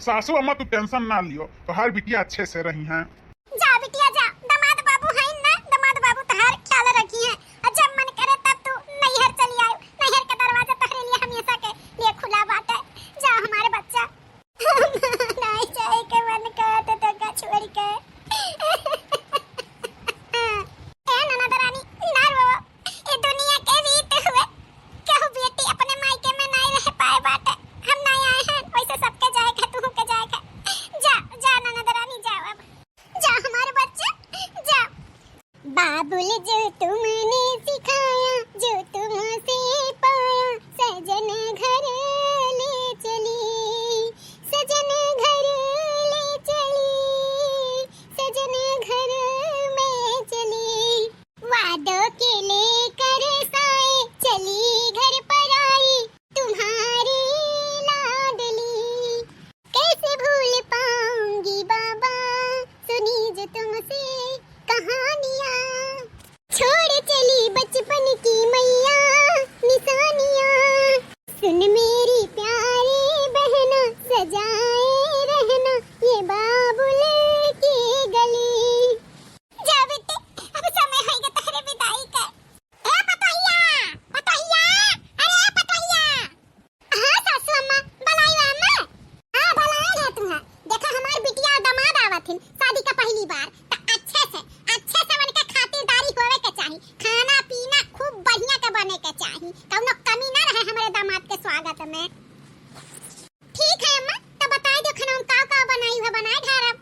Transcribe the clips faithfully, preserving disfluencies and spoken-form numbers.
सासू अम्मा, तू tension ना लियो, तोहार बिटिया अच्छे से रही हैं। जा बिटिया जा, दामाद बाबू हैं ना, दामाद बाबू तोहार ख्याल रखी हैं। और जब मन करे तब तू नैहर चली आयो, नैहर का दरवाजा तोहरे लिए हमेशा के लिए खुला बाटे। जा हमारे बच्चा। नहीं जाए के मन कहत तोका छोड़ के। ए ननद रानी, ना रो, ए दुनिया के रीत हुए, केहू बेटी अपने मायके में नहीं रह पाए बाटे। हम नहीं आए हैं, वैसे सबके जाए के, तू के जाए के। जा, जा ननद रानी, जाओ अब। जा हमारे बच्चे, जा। बाबुल जो तुमने सिखाया, जो तुमसे पाया, सजन घर ले चली, सजन घर ले चली, सजन घर में चली। वादों के लेकर साए, चली घर पर आई, तुम्हारी लाडली। कैसे भूल पाऊंगी बाबा, सुनी जो तुमसे कहानियाँ। छोड़ चली बचपन की मैया निशानियाँ। सुन मेरी प्यारी बहना, सजाए रहना ये बाबुल की गली। जा बेटी, अब समय होइगा तोहरे विदाई का। ए पतोहिया, पतोहिया, अरे ए पतोहिया। हाँ सासू अम्मा, बलाई बा अम्मा। हाँ, बलाई है तू है। देखा हमार बिटिया और दामाद आवत हिन शादी का पहली बार, त अच्छे से, अच्छे से उनके खातिरदारी होवे के चाही। खाना पीना खूब बढ़िया के बने के चाही, कौनो कमी ना रहे हमारे दामाद के स्वागत में। ठीक है अम्मा, त बताई दो खाना में का का बनाई है, बनाए ढारब।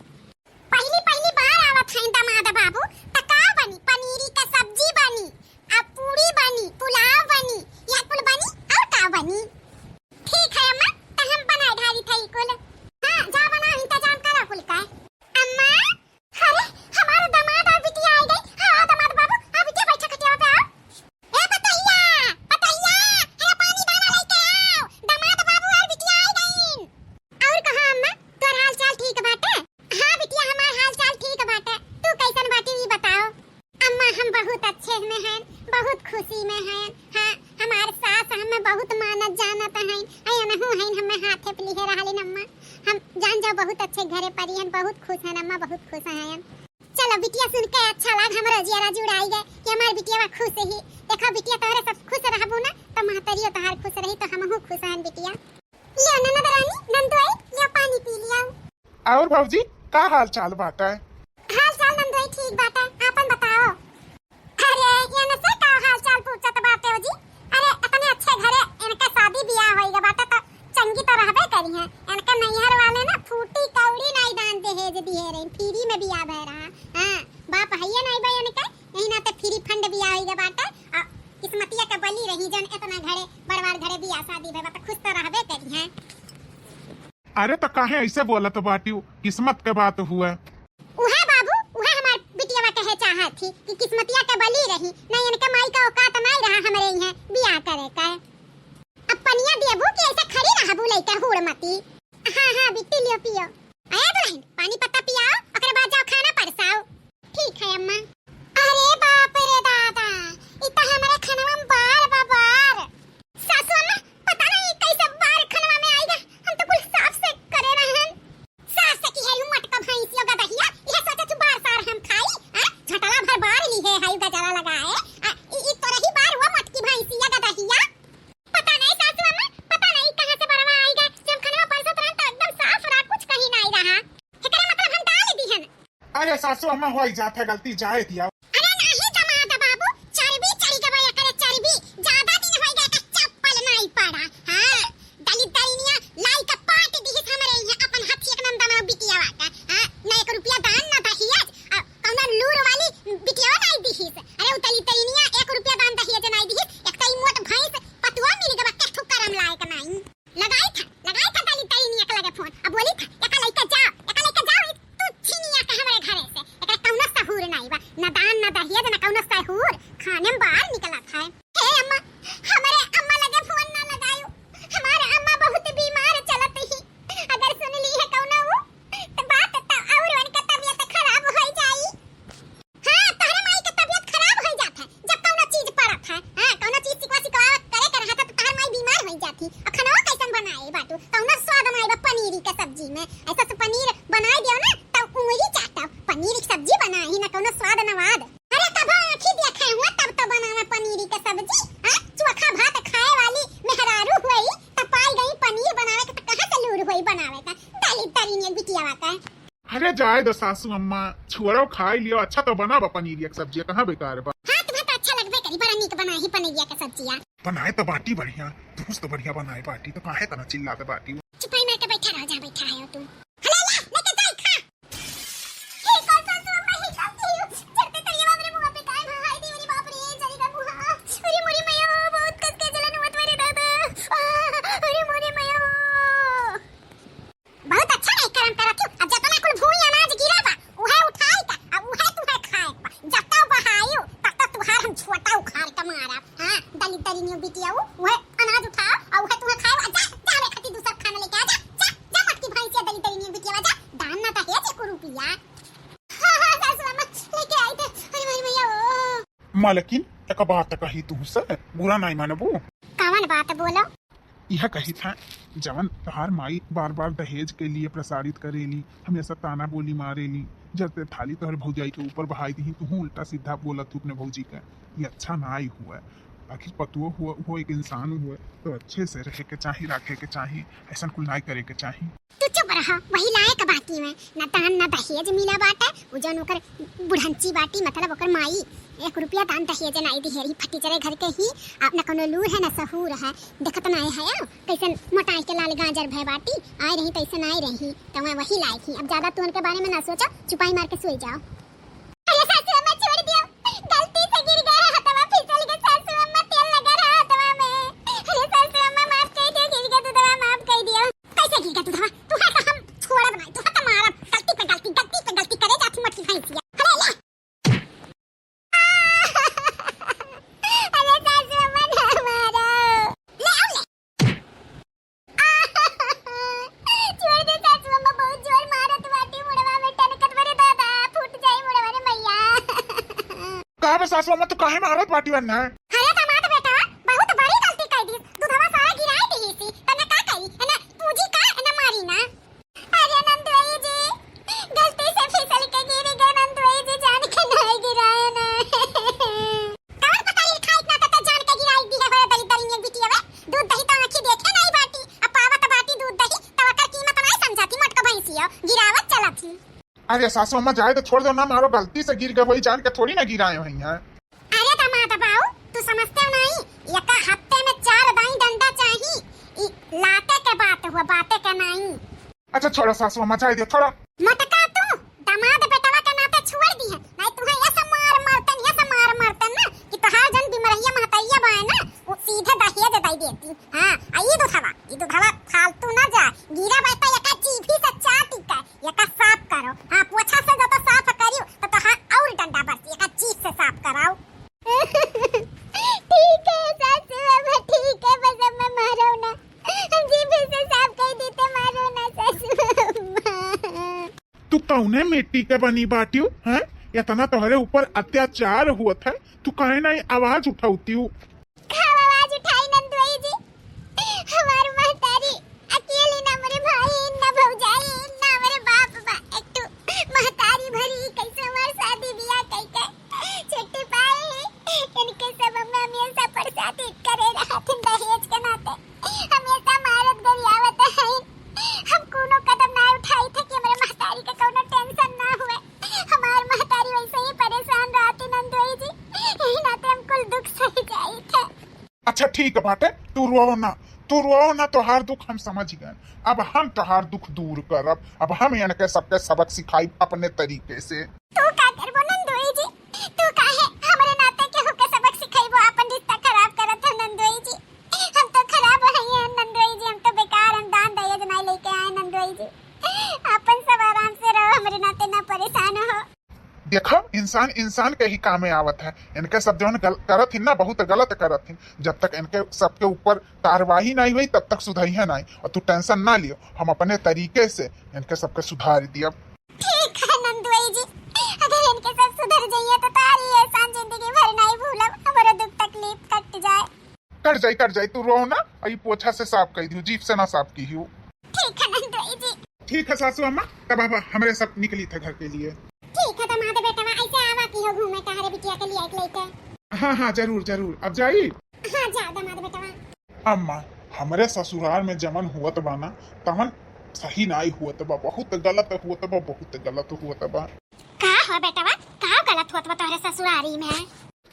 पहली पहली बार आवत हैं दामाद बाबू, त का बनी? पनीरी का सब्जी बनी, आ पूरी बनी, पुलाव बनी, यह कुल बनी और का बनी? ठीक है अम्मा, त हम बनाए ढारी थई कुल। हाँ, जा बनाओ, इंतजाम करो कुल का। अम्मा, अरे हमारे दामाद और बिटिया आ गई। हाँ दामाद बाबू, आ बिटिया बैठा खटिया पे आओ। ए पतोहिया, पतोहिया, अरे पानी दाना लेके आओ, दामाद बाबू और बिटिया आ गईन। और कहा अम्मा, तोर हाल चाल ठीक बाटे? हाँ बिटिया, हमार हाल चाल ठीक बाटे, तू कैसन बाटी ई बताओ। अम्मा हम बहुत अच्छे में हैं, बहुत खुशी में हैं। हाँ हमार सास हमें बहुत मानत जानत हैं, अयनहू हैं हमें हाथे पे लिहे रहलिन अम्मा। हम जान जाओ बहुत अच्छे घरे परी हैं, बहुत खुश हैं अम्मा, बहुत खुश हैं। चलो बिटिया, सुन के अच्छा लाग, हमरो जियरा जुड़ाई गए कि हमार बिटिया खुश ही। देखो बिटिया, तोहरे सब खुश रहबू ना तो महतरियो तोहार खुश रही, तो हमहू खुश हन बिटिया। लियो ननद रानी, नंदोई, लियो पानी पी लियो। और भौजी, का हाल चाल बाटे? हाल चाल नंदोई ठीक बाटे, आपन बताओ। अरे, एनसे का हाल चाल पूछत बाटे हो जी? अरे, इतने अच्छे घरे इनके शादी बियाह होइगा बाटे तो चंगी तो रहबे करी हैं। इनके नैहर वाले ना फूटी कौड़ी नाई दान दहेज दिहे रही, फ्री में बियाह भय रहा। हाँ, बाप हइये नाई बा इनके, यही नाते फ्री फंड बियाह होइगा बाटे। आ किस्मतिया के बली रही जौन इतना घरे बड़वार घरे बियाह शादी भय बा तो खुश तो रहबे करी हैं। अरे तो काहे ऐसे बोलत बाटियो, किस्मत के बात हुए। उहे बाबू, उहे हमार बिटियावा कहे चाहत थी कि किस्मतिया के बली रही, नहीं इनके माई का औकात नहीं रहा हमरे इहे बियाह करे का। अब पनिया देबू कि ऐसे खड़ी रहबू लइका हुड़मती? हाँ, हाँ, बिट्टी लियो पियो। ए दुल्हन, पानी पत्ता पियाओ, ओकरे बाद जाओ खाना परसाओ। ठीक है अम्मा। अरे बाप रे दादा, इ त हमरे खनवा में बार बा बार। सासू अम्मा, पता नहीं कैसे बार खनवा में आइगा, हम तो कुल साफ से करे रहन। सास से की है यू मटका भैंसियो गदहिया, यह सोचे तू बार सार हम खाई, हैं? झटला भर बार ली है, हाई गजरा लगा है। आ, इ, इ तो रही बार वो मटकी भैंसिया गदहिया। पता नहीं सासू अम्मा, पता नहीं कहाँ से बरवा आइगा। जब खनवा परसत रहन तो एकदम साफ रहा, कुछ कहीं नहीं रहा। एकरे मतलब हम डाल दिहन। अरे सासू अम्मा, होई जात है गलती, जाए दिया। अरे नाही दामाद बाबू, चर्बी चढ़ी गवा एकरे चर्बी। ज्यादा दिन होई गए के चप्पल नहीं पड़ा। हाँ, दलित दरिनिया लाई के पाट दिहिस हमरे यहाँ अपन हथिया के नंदमा बिटियावा के। हाँ, न एक रुपया दान न दहियज। आ, कौनो लूर वाली बिटियावा नहीं दिहिस। अरे उ दलित दरिनिया एक रुपया दान दहियज नहीं दिहिस। एक तो ई मोट भैंस पतुआ मिल गवा, केथू करम लायक नहीं। लगाई था, लगाई था दलित दरिनिया के लगे फोन। अब बोली था, एका लइका जाओ, एका लइका जाओ, ई तू छिनिया के हमरे घरे से। एकरा कौनो सहूर नाई बा, न दान में। ऐसा से पनीर बनाए दियो ना, तब उंगली चाटब। पनीर की सब्जी बनाई ना, कौनो स्वाद न वाद। अरे, कभो आँखी देखे हुआ, तब तो बनावे पनीर के सब्जी। हाँ, चोखा भात खाए वाली मेहरारू हुई, तब पाई गई पनीर बनावे के, तो कहाँ से लूर हुई बनावे का? दलित तरीन बिटियावा का। अरे जाए दो सासू अम्मा, छोड़ो, खाई लियो, अच्छा तो बना बा पनीरिया के सब्जिया, कहाँ बेकार बा? हाँ, तुम्हें तो अच्छा लगबे करी, बड़ा नीक बनाई पनीरिया के सब्जिया। बनाए तो बाटी बढ़िया, तुहुस तो बढ़िया बनाए बाटी, तो काहे तना चिल्लाते बाटी? चुपाई मार के बैठा रहो, जहाँ बैठा है तू। हला ला, लेके जाई खा। हे कौन सासू अम्मा, हे कौन की हो? चढ़ते तरिया बाप रे, मुँह पे काहे भाई दी, अरे बाप रे, जरी का मुँह। अरे मोरी मैया हो, बहुत कस के जलन हुआ तुम्हारे दादा। आ, अरे मोरी मैया हो। बहुत अच्छा नहीं करम करत हो। अब जतना कुल भूई अनाज गिरा बा, उहे उठाई का, अब उहे तुहे खाए बा। जता बहायु, तता तुहार हम छोटा उखाड़ के मारा। हाँ, दलित दरिनियो बिटियाऊ, उहे अनाज उठाओ, और उहे तुहे खाए बा। जा, जा रे खती दूसर खाना लेके आ, जा, जा, जा मटकी भैंसिया दलित दरिनियो बिटियावा, जा, दान ना दहेज एको रुपिया। हाँ, हाँ, सासू अम्मा, लेके आई थे। अरे, अरे भैया, ओ। मालकिन, एक बात कही तुहसे, बुरा नहीं मानबू? कवन बात बोलो? यह कही था, जवन तोहार माई बार-बार दहेज के लिए प्रसारित करेली, हमेशा ताना बोली मारेली, जैसे थाली तोहर भौजाई के ऊपर बहाई दीही, तुहू उल्टा सीधा बोलत हूँ अपने भौजी का, ये अच्छा नाई हुआ। आखिर पतुओ हुआ, वो एक इंसान हुआ, तो अच्छे से रहे के चाही, राखे के चाही, ऐसन कुल नाई करे के चाही। तू चुप रहा, वही लायक बाटी में, ना दान ना दहेज मिला बाटे। उ जौन ओकर बुढ़ंची बाटी, मतलब ओकर माई, एक रुपया दान दहेज नाई दिहे रही, फटीचरे घर के ही, आ, न कोनो लूर है, न सहूर है, देखत नाई है, आ, कैसन मोटाई के लाल गाजर भय बाटी, आए रही तैसन आए रही, तो मैं वही लायक ही। अब ज्यादा तू उनके बारे में ना सोचो, चुपाई मार के सोई जाओ। अरे सासू अम्मा, छोड़ दियो, गलती से गिर गया है हथवा, फिसल के सासू अम्मा, तेल लगा रहा हथवा में। अरे सासू अम्मा, माफ कर दियो, गिर गया दूधवा, माफ कर दियो। कैसे गिर गया दूधवा? तुहे तो हम छोड़ब नहीं, तुहे तो मारब। गलती पे गलती, गलती पे गलती करे जाती मोटी भैंसिया। अरे ले। अरे सासू अम्मा, ना मारो। ले आओ ले। छोड़ दे सासू अम्मा, बहुत जोर मारत बाटी मुड़वा में, टनकत बरे दादा, फूट जाई मुड़वा रे मैया। का बे सासू अम्मा, तू काहे मारत बाटी वन्ना? अरे दामाद बेटा, बहुत बड़ी गलती कर दी, दूधवा सारा गिराए दी सी, तन्ने का करी, है ना, पूजी का, है ना, मारी ना। अरे नंदोई जी, गलती से फिसल के गिर गए नंदोई जी, जान के नहीं गिराए ना। कवन पता नहीं खाए ना तो जान के गिराई दी है, हो दलित दरिनिया बिटिया वे। दूध दही तो आँखी देखे नहीं बाटी, अब पावत बाटी दूध दही, तो ओकर कीमत नहीं समझती, मोटका भैंसी हो, गिरावत चलत ही। अरे सासू अम्मा, जाए तो छोड़ दो ना, मारो गलती से गिर गए, वही जान के थोड़ी ना गिराए हुई हैं। अरे दामाद बाऊ, तू समझते हो नहीं, एका हफ्ते में चार दाई डंडा चाही, ई लाते के बात हुआ, बाते के नहीं। अच्छा छोड़ो सासू अम्मा, जाए दो, छोड़ो। मोटका तू दामाद बेटवा के नाते छोड़ दी है, नहीं तुहे ऐसा मार मारतन, ऐसा मार मारतन ना कि तोहार जन बिमरहिया महतैया बाए ना, वो सीधे दहेज दे देती। हाँ, आ ई दूधवा, ई दूधवा फालतू ना जा, गिरा बाए तो एका जीभी से चाटी के एका साफ करो। हाँ, पोछा से जब साफ करियो तो तोहार और डंडा बरसी, एका जीभ से साफ कराओ। ठीक है सासू अम्मा, ठीक है, बस अब मैं मारो ना, हम जीभ से साफ कर देते, मारो ना सासू अम्मा। तू कौने मिट्टी के बनी बाटियो, हैं? इतना तोहरे ऊपर अत्याचार हुआ था, तू काहे नहीं आवाज उठाउतियो? का आवाज उठाई नंदोई जी? हमार महतारी अकेली, ना हमरे भाई, ना भौजाई, ना हमरे बाप बा। एक ठो महतारी भरी, कैसे हमार शादी बियाह कइके छुट्टी पाए ही। इनके सब हमें हमेशा परेशान करे रहत हैं दहेज के नाते। हमेशा मारत गरियावत हैं। हम कोनो कदम ना उठाई थे कि हमरे महतारी के कोनो tension ना हुए। हमार महतारी वैसे ही परेशान रहती नंदोई जी, यही नाते हम कुल दुख सही जाई थे। अच्छा ठीक बाटे, तू रो ना, तू रो ना, तोहार दुख हम समझ गए। अब हम तोहार दुख दूर करब, अब हम इनके सबके सबक सिखाई अपने तरीके से। तू का करबो नंदोई जी? तू काहे हमरे नाते केहू के सबक सिखाइबो? अपन रिश्ता खराब करत हो नंदोई जी। हम तो खराब हई हैं नंदोई जी, हम तो बेकार, हम दान दहेज नहीं लेके आए नंदोई जी। अपन सब आराम से रहो, हमरे नाते ना परेशान हो। देखो, इंसान इंसान के ही कामे आवत है। इनके सब जौन गल-, करत हिन ना, बहुत गलत करत हिन। जब तक इनके सबके ऊपर कार्रवाई नहीं हुई, तब तक सुधरिहे नहीं। और तू tension ना लियो, हम अपने तरीके से इनके सबके सुधार दियब। ठीक है नंदुई जी, अगर इनके सब सुधर जाइए तो तारी एहसान जिंदगी भर नहीं भूलब, हमारा दुख तकलीफ कट जाए। कट जाई, कट जाई, तू रो ना, अई पोछा से साफ कर दियो, जीभ से ना साफ की हो। ठीक है नंदुई जी। ठीक है सासू अम्मा, तब अब हमरे सब निकली थे घर के लिए। ठीक है दामाद बेटवा, ऐसे आवा किहो घूमे तहरे बिटिया के लिए एक लेके। हाँ हाँ, जरूर जरूर, अब जाई। हाँ जा दामाद बेटवा। अम्मा, हमरे ससुराल में जवन हुअत बा ना, तवन सही नाई हुअत बा, बहुत गलत हुअत बा, बहुत गलत हुअत बा। का हो बेटवा, का गलत होत बा तोहरे ससुरारी में?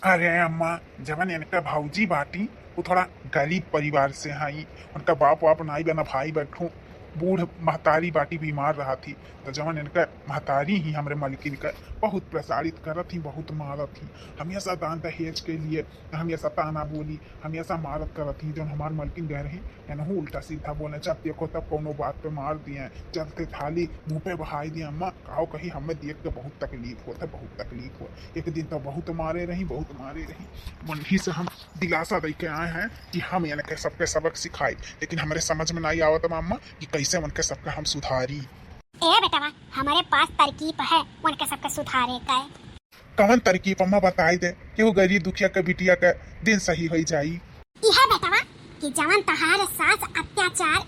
अरे अम्मा, जवन इनका भौजी बाटी, वो थोड़ा गरीब परिवार से हई। उनका बाप वाप नाई बा, ना भाई बा, एक ठो बूढ़ महतारी बाटी, बीमार रहत ही। तो जवन इनका महतारी ही हमरे मलकिन का बहुत प्रताड़ित करत ही, बहुत मारत ही। हमेशा दान दहेज के लिए हमेशा ताना बोली, हमेशा मारत करत ही। जौन हमार मलकिन गए रही, एनहू उल्टा सीधा बोले, जब देखो तब कौनो बात पे मार दिए, चलते थाली मुंह पे बहाई दिए। अम्मा, काहो कही, हमें देख के बहुत तकलीफ होत है, बहुत तकलीफ हो। एक दिन तो बहुत मारे रही, बहुत मारे रही। उनही से हम दिलासा दे के आए हैं कि हम इनके सबके सबक सिखाई, लेकिन हमरे समझ में नहीं आवत बा अम्मा कि कैसे उनके सबके हम सुधारी। ए बेटवा, हमरे पास तरकीब है उनके सबके सुधारे का। कवन तरकीब अम्मा, बताई दे, केहू गरीब दुखिया के बिटिया के दिन सही होई जाई। इहे बेटवा कि जवन तहार सास अत्याचार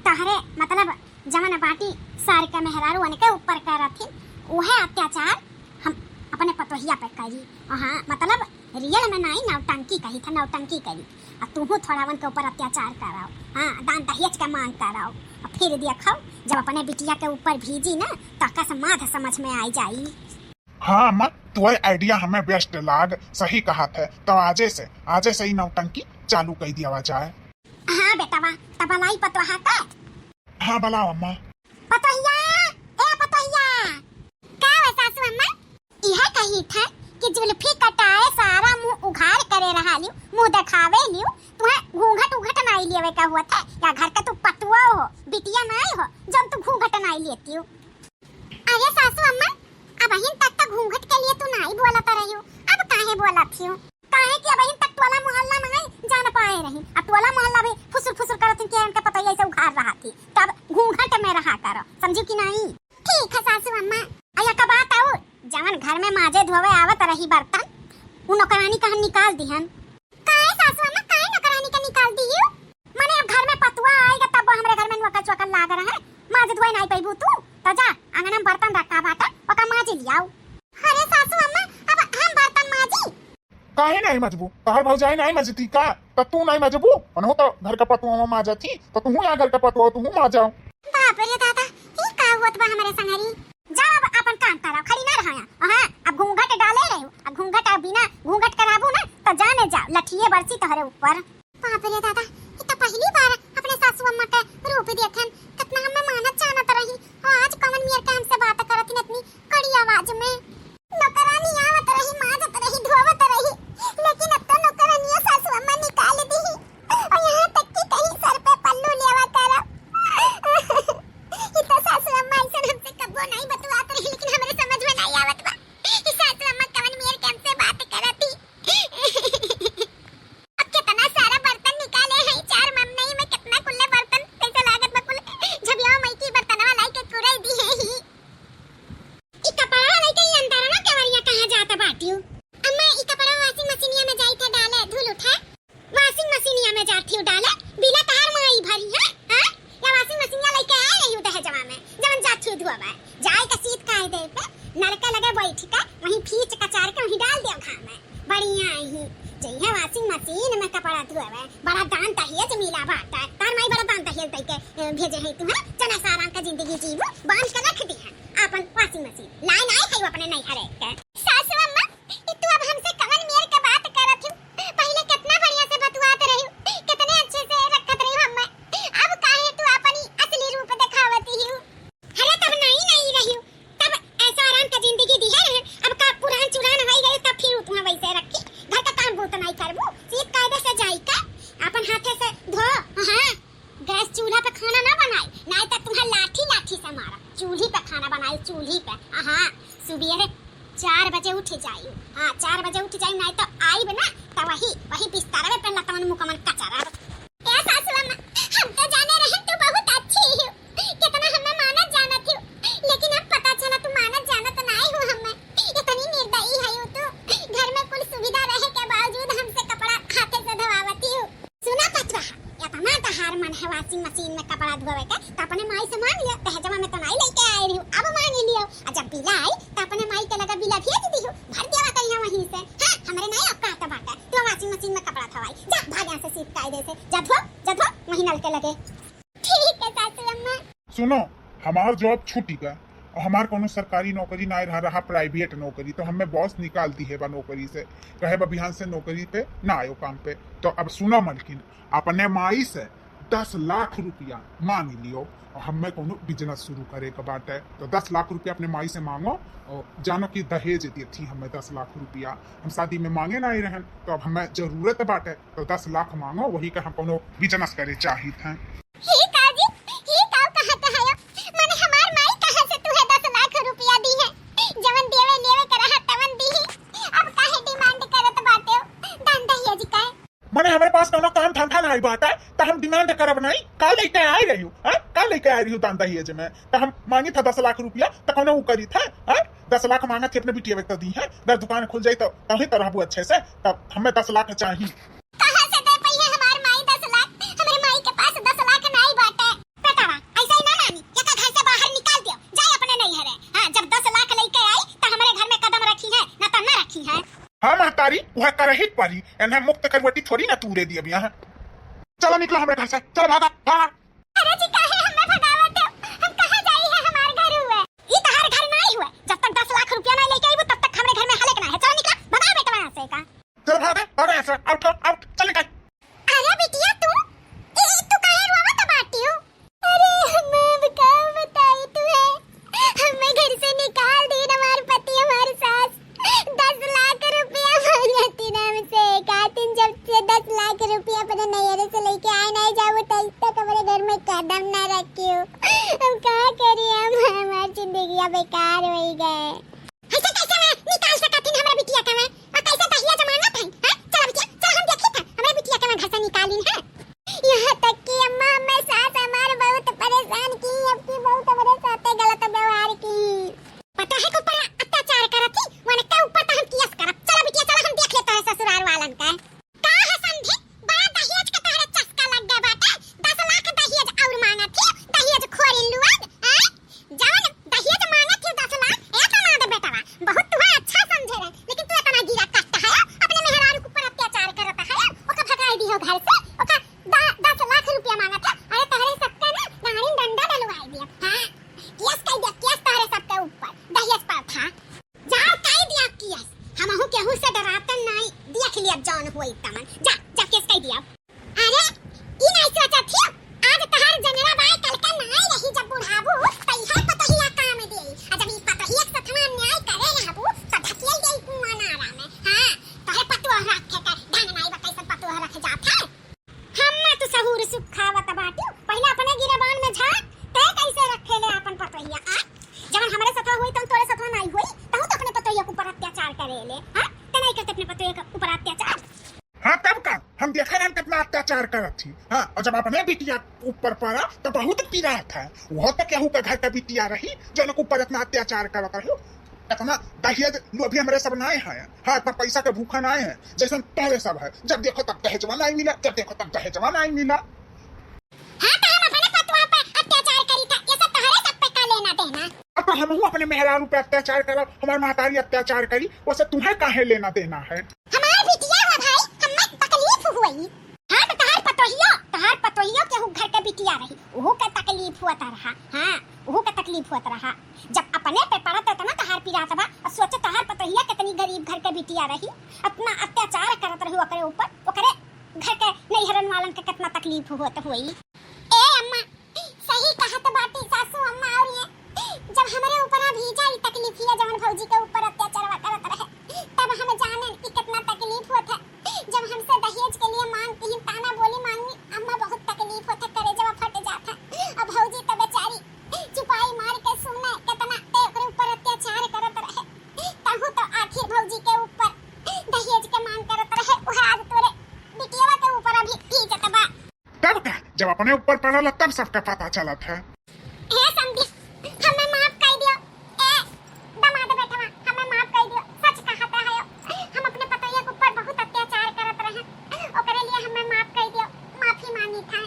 तहरे, मतलब, जवन बाटी सार के मेहरारू उनके ऊपर करत ही, उहे अत्याचार हम अपने पतोहिया पे करी। हाँ, मतलब, रियल में नाई, नौटंकी कही था, नौटंकी करी। आ तूहू थोड़ा उनके ऊपर अत्याचार कराओ, हाँ, दान दहेज के मांग कराओ। आ फिर देखो, जब अपने बिटिया के ऊपर भीजी ना, तो कस माध समझ में आई जाई। हाँ अम्मा, तुम्हारे आइडिया हमें बेस्ट लाग, सही कहा थे। तो आजे से, आजे से ही नौटंकी चालू कर दिया जाए। हाँ बेटवा, तब लाई पतोहा का। हाँ, बुलाओ अम्मा। पतोहिया, ए पतोहिया। का हुआ सासू अम्मा? यह कही था कि जुल्फी कटाए सारा मुंह उघार करे रहा लियो, मुंह दिखावे लियो, तुम्हें घूंघट उघट नाई लेवे का हुआ था, या घर का तू पतुआ हो, बिटिया नाई हो, जब तू घूंघट नाई लेती हो। अरे सासू अम्मा, अबहिन तक तो घूंघट के लिए तू नाई बोलत रही हो, अब काहे बोलत हो? काहे कि अबहिन तक टोला मोहल्ला में नाई जान पाए रही, अब टोला मोहल्ला भी फुसुर फुसुर करत कि इनका पतोहिया ऐसे उघार रहा थी, तब घूंघट में रहा करो, समझू कि नाई? ठीक है सासू अम्मा। अया का बात आऊ, जवन घर में माजे धोवे आवत रही बर्तन, उ नौकरानी कहन निकाल दिहन। काहे सासू अम्मा, काहे नौकरानी के निकाल दियो? मने अब घर में पतुआ आएगा तब हमरे घर में नौकर चौकर लाग रहे। माज धोए नाई पैबू तू, त जा अंगना में बर्तन रखा बाटे, ओका माज लियाओ। अरे सासू अम्मा, अब हम बर्तन माजी? काहे नाई मजबू? तोहर भौजाई नाई मजती का? त तू नाई मजबू? उनहु तो घर का पतुआ माजत ही, त तू यहाँ घर का पतुआ तू माजाओ। बाप रे दादा, ई का हुअत बा हमरे संगरी? जाओ अब अपन काम करो, खड़ी ना रहो यहाँ। हाँ, अब घूंघट डाले रहो, अब घूंघट, अब बिना घूंघट कराबू ना, तो जाने जाओ, लठिए बरसी तोहरे ऊपर। बाप रे दादा, ई तो पहली बार अपने सासू अम्मा के रूप देखन। कितना हमें मानत जानत रही, और आज कवन मियर के हमसे बात करत ही इतनी कड़ी आवाज में। नौकरानी आवत रही, माजत रही, धोवत रही, लेकिन अब तो नौकरानिया सासू अम्मा निकाल दी। और यहाँ तक कि कहीं सर पे पल्लू लेवा करब। ई तो सासू अम्मा ऐसन हमसे कब्बो नहीं बतुआत रही, लेकिन हमरे समझ में नहीं आवत बा कि सासू अम्मा कवन मेर के हमसे बात करत ही। अब कितना सारा बर्तन निकाले हैं, चार महीने में कितना कुल्ले बर्तन, कैसे लागत बा कुल झबिया माई की बर्तनवा लाई के कुरई दी है ही। ई कपड़ा लेके ई अंदर ना केवरिया कहाँ जात बाटियो? अम्मा, ई कपड़ा washing मशीनिया में जाई थे डाले, धूल उठे। Washing मशीनिया में जाती हूँ डाले, बिना तहार माई भरी है, हाँ? या washing मशीनिया लेके आए रही हूँ दहेजवा में, जवन जाती हूँ धोवे। जाए का सीट काहे दे पे, नलके लगे बैठ के, वहीं फीच कचार के वहीं डाल दे घाम में। बढ़िया ही, जइहे washing मशीन में कपड़ा धोवे, बड़ा दान दहेज मिला बाटे। तार माई बड़ा दान दहेज दे के, ए, भेजे है तुम्हें, जना सारा का जिंदगी जीवो, बांध के रख दी है। आपन washing मशीन लाइन आए है अपने नैहरे के। सासू अम्मा, ई तू अब हमसे कवन मेर के बात करत हूँ? पहले कितना बढ़िया से बतुआत रही, कितने अच्छे से रखत रही हमें, अब काहे तू अपन ई असली रूप दिखावत ही? अरे तब नहीं, नहीं रही, तब ऐसा आराम का जिंदगी दिहे रहे, अब का पुरान चुरान हो गए तब फिर तुम्हें वैसे रखी? घर का काम बहुत नहीं करबू, सीध कायदे से जाई का, अपन हाथे से धो, हाँ। गैस चूल्हा पे खाना ना बनाई, नहीं तो तुम्हें लाठी लाठी से मारा। चूल्ही पे खाना बनाई, चूल्ही पे। हाँ, सुबेरे चार बजे उठ जाई। हाँ, चार बजे उठ जाई, नहीं तो आईब ना, तो वही, वही बिस्तरवे पे लतमन मुकमन कचरब। ए सासू अम्मा, हम तो जाने रहे तू बहुत अच्छी हो, कितना हमें मानत जानत हो, लेकिन अब पता चला तू मानत जानत नहीं हो हमें। इतनी निर्दयी है तू, घर में कुल सुविधा रहे के बावजूद हमसे कपड़ा हाथे से धोवावती हो। सुना पचवा, इतना तहार मन है washing मशीन में कपड़ा धोवे के, तो अपने माई से मांग लियो, दहेजवा में तो नाई हमार जॉब छूटी गए और हमार कोनो सरकारी नौकरी ना रहा, रहा प्राइवेट नौकरी, तो हमें बॉस निकाल दिहे बा नौकरी से, कहे बा बिहान से नौकरी पे ना आयो काम पे। तो अब सुनो मलकिन, अपने माई से दस लाख रुपया मांग लियो और हमें कोनो बिजनेस शुरू करे के बाटे। तो दस लाख रुपया अपने माई से मांगो और जानो कि दहेज देती हमें दस लाख रुपया। हम शादी में मांगे ना ही रहन, तो अब हमें जरूरत बाटे, तो दस लाख मांगो, वही का हम कोनो बिजनेस करे चाहित हैं। ही का जी, ही का कहत हयो? माने हमार माई कहाँ से तुहे दस लाख रुपया दी है? जवन देवे लेवे के रहा तवन दी ही। अब काहे डिमांड करत बाटे हो? दान दहेज का है? माने हमरे पास कोनो काम धंधा नाई बाटे, त हम डिमांड करब नाई। का लेके आए रही हो, हैं? का लेके आए रही हो दान दहेज में? त हम मांगी था दस लाख रुपया, त कोनो उ करी था, हैं? दस लाख मांगा थे अपने बिटिया के त दी है, अगर दुकान खुल जाई त तभी त रहबू अच्छे से, तब हमें दस लाख चाही। कहाँ से दे पई है हमार माई दस लाख? हमरे माई के पास दस लाख नाई बाटे। बेटवा, ऐसा ही ना नानी, एका घर से बाहर निकाल दियो, जाए अपने नैहरे। हाँ, जब दस लाख लेके आई, त हमरे घर में कदम रखी है, ना त ना रखी है। हाँ महतारी, वह करही परी, एन्हें मुक्त करवटी थोड़ी ना तूरे दियब यहाँ। चलो निकलो हमरे घर से, चलो भागा, भागा। अरे जी, काहे हमें भगावत हो? हम कहाँ जाई है, हमार घर हुए। ई तहार घर नाई हुए, जब तक दस लाख रुपया नाई लेके आईबू, तब तक हमरे घर में हलक ना है। चलो निकला, भगाओ बेटवा यहाँ से का। चल भाग, भाग यहाँ से, आउट हो, आउट, चल निकल। अरे बिटिया तू, ए, तू काहे रोवत बाटी हो? अरे हम अब का बताई तुहे, हमें घर से निकाल दी हमार पति, हमार सास। दस लाख रुपया मांगती ना हमसे, कहती जब से दस लाख रुपया अपने नैहरे से लेके आए ना जाओ, तब तक हमारे घर में कदम ना रखी हो। हम का करी, हम, हमार जिंदगिया बेकार हो गए। ऐसे कैसे मैं निकाल सकत हन हमरा बिटिया के मैं? और कैसे दहिया जमानत है? हैं? चला बिटिया, चला हम देखी था, हमरा बिटिया के मैं घर से निकालिन है। यहाँ तक कि अम्मा, हमें सास हमार बहुत परेशान की, अब की बहुत हमरे साथे गलत व्यवहार की। पता है के ऊपर अत्याचार करत थी, वनके ऊपर तो हम केस करब। चला बिटिया, चला हम देख लेते हैं ससुराल वालन का। का है समधी? बड़ा दहेज के तोहरे चस्का लग गए बाटे। दस लाख दहेज और मांगत थी, दहेज खोरी लुआद, हैं? जवन दहेज मांगत थी दस लाख, ए दामाद बेटवा, बहुत तुहे अच्छा समझे रहे, लेकिन तू इतना गिरा कष्ट है, अपने मेहरारू के ऊपर अत्याचार करत है, ओका भगाई दियो घर से, ओका द-, दस लाख रुपया मांगत है। अरे तोहरे सबके ना गाड़ी डंडा डलवाई दिया। हाँ, केस कई दिया, केस तोहरे सबके ऊपर, दहेज पर था। जाओ कई दिया केस, हमहू केहू से डरातन नाई, देख लिया जौन होई तमन। जा, जा केस कई दिया। अरे, ई नाई सोचत हियो, आज तहार जंगला बाय कल के नाई रही, जब बुढ़ाबू, त इहे पतोहिया काम देई। आ जब ई पतोहिया के सथवा अन्याय करे रहबू, त ढकेल देई कुआं नाला में। हाँ, तोहरे पतोह रखे के ढंग नाई बा, कैसन पतोह रखे जात है। हम तू सहूर सुखावत बाटियो, पहिले अपने गिरेबान में झांक, ते कैसे रखे ले आपन पतोहिया, आ? जवन हमरे सथवा होई, तवन तोरे सथवा नाई होई, तहू तो अपने पतोहिया के ऊपर अत्याचार करे ले, हाँ? ते नाई करते अपने पतोहिया के ऊपर अत्याचार? हाँ, तब का? हम देखा रहन कितना अत्याचार करत थी। हाँ, और जब अपने बिटिया ऊपर पड़ा, तो बहुत पीड़ा था। वो तो केहू का घर का बिटिया रही, जो उनके ऊपर इतना अत्याचार करत रही। इतना दहेज लोभी हमरे सब नाय है। हाँ, इतना पैसा के भूखा नाय है, जैसन तोहरे सब है। जब देखो तब दहेजवा नाय मिला, जब देखो तब दहेजवा नाय मिला। हाँ, तो हम अपने पतवा पर अत्याचार करी था, ये सब तोहरे सब पे का लेना देना? अब तो हमहू अपने मेहरारू पे अत्याचार करब, हमार महतारी अत्याचार करी, वैसे तुम्हें काहे लेना देना है? हमार बिटिया हुआ भाई, हमें तकलीफ हुई। हाँ, तो तहार पतोहियो, तहार पतोहियो केहू घर के बिटिया रही, उहू के तकलीफ होत रहा। हाँ, उहू के तकलीफ होत रहा। जब अपने पे पड़त है, तो ना तहार पिरात बा। अब सोचो, तहार पतोहिया कितनी गरीब घर के बिटिया रही, इतना अत्याचार करत रही ओकरे ऊपर, ओकरे घर के नैहरन वालन के कितना तकलीफ होत होई। ए अम्मा, सही कहत बाटी सासू अम्मा, और ये जब हमरे ऊपर अभी जा ई तकलीफ हिया, जवन भौजी के ऊपर अत्याचारवा करत रहे, तब हम जानेन कि कितना तकलीफ होत है। जब हमसे दहेज के लिए मांग किहिन, ताना बोली मांगी, अम्मा बहुत तकलीफ होत है, करेजवा फट जात है। अब भौजी तो बेचारी चुपाई मार के सुने, कितना ते ओकरे ऊपर अत्याचार करत रहे। तहू तो आखिर भौजी के ऊपर दहेज के मांग करत रहे, वह आज तोरे बिटियवा के ऊपर अभी भीजत बा। तब का, जब अपने ऊपर पड़ल तब सबका पता चलत है। हे समधी, हमें माफ कर दियो। ए दमाद बेटवा, हमें माफ कर दियो। सच कहत है, हम अपने पतोहिया के ऊपर बहुत अत्याचार करत रहे, ओकरे लिए हमें माफ कर दियो, माफी मांगी था।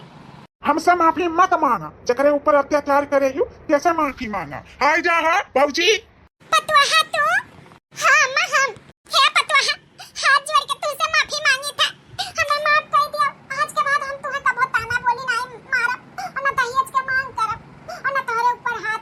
हमसे माफी मत मांगा, जकरे ऊपर अत्याचार करे यू, तेसे माफी मांगा। हाय जा हा भौजी। पतोहा तू? हाँ अम्मा, हम। हे पतोहा, हाथ जोड़ के तुमसे माफी मांगी था, हमें माफ कर दियो। आज के बाद हम तुम्हें कबो ताना बोली नहीं मारब, और ना दहेज के मांग करब, और ना तुम्हारे ऊपर हाथ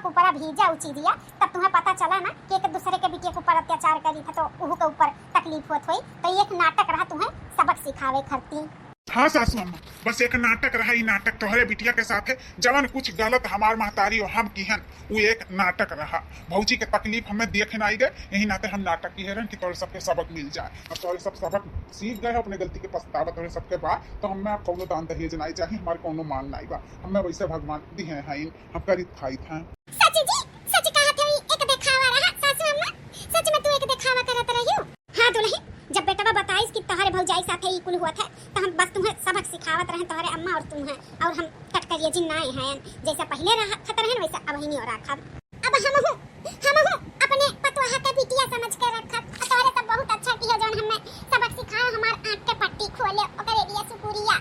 ऊपर भीजा उ चीजिया, तब तुम्हें पता चला ना कि एक दूसरे के बिटिया के ऊपर अत्याचार करी था, तो उहू के ऊपर तकलीफ होत होई। तो ये एक नाटक रहा तुम्हें सबक सिखावे खरती। हाँ सासू अम्मा, बस एक नाटक रहा, ई नाटक तोहरे बिटिया के साथे जवन कुछ गलत हमार महतारी और हम किहन, उ एक नाटक रहा। भौजी के तकलीफ हमें देखे ना आई गए, यही नाते हम नाटक किहे रहन कि तोहरे सबके सबक मिल जाए। अब तोहरे सब सबक सीख गए हो, अपने गलती के पछतावा तोहरे सबके बा, तो हमें अब कौनो दान दहेज नाई चाही, हमार कौनो मांग नाई बा, हमें वैसे भगवान दिहे हैं, हम करित खाइत हैं। सच जी, सच कहत हई, एक देखावा रहा सासू अम्मा, सच में तू एक देखावा करत रहियो। हाँ दुल्हन, जब बेटवा बताइस कि तोहरे भौजाई साथे ई कुल हुआ था, तो हम बस तुम्हें सबक सिखावत रहे, तोहरे अम्मा और तुम्हें, और हम कटकरिया जी नाए हैं, जैसे पहले रखत रहन वैसे अब ही नहीं रखब। अब हम हूँ, हम हूँ अपने पतोहा के बिटिया समझ के रखब। तोहरे सब बहुत अच्छा किया जौन हमें सबक सिखाओ, हमार आँख के पट्टी खोले, ओकरे लिए शुक्रिया।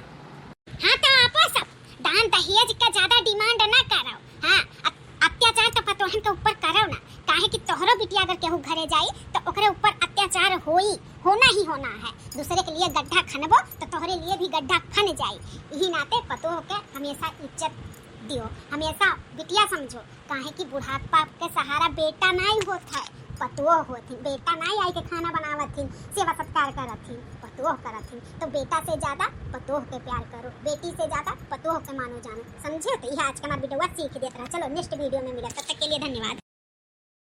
हाँ तो आपो सब दान दहेज के ज्यादा डिमांड ना करो। हाँ, अत-, अत्याचार तो पतोहन के ऊपर करो ना, काहे कि तोहरो बिटिया अगर केहू घरे जाई तो ओकरे ऊपर अत्याचार होई, होना ही होना है। दूसरे के लिए गड्ढा खनबो तो तोहरे लिए भी गड्ढा खन जाई। यही नाते पतोह के हमेशा इज्जत दियो, हमेशा बिटिया समझो, काहे कि बुढ़ापा के सहारा बेटा नाई होत है, पतोह होत है। बेटा नाई आई के खाना बनावत थी, सेवा सत्कार करत थी, पतोह करत थी। तो बेटा से ज्यादा पतोह के प्यार करो, बेटी से ज्यादा पतोह के मानो जानो, समझे? तो यह आज के हमार वीडियो सीख देत रहा। चलो नेक्स्ट वीडियो में मिला, तब तक के लिए धन्यवाद।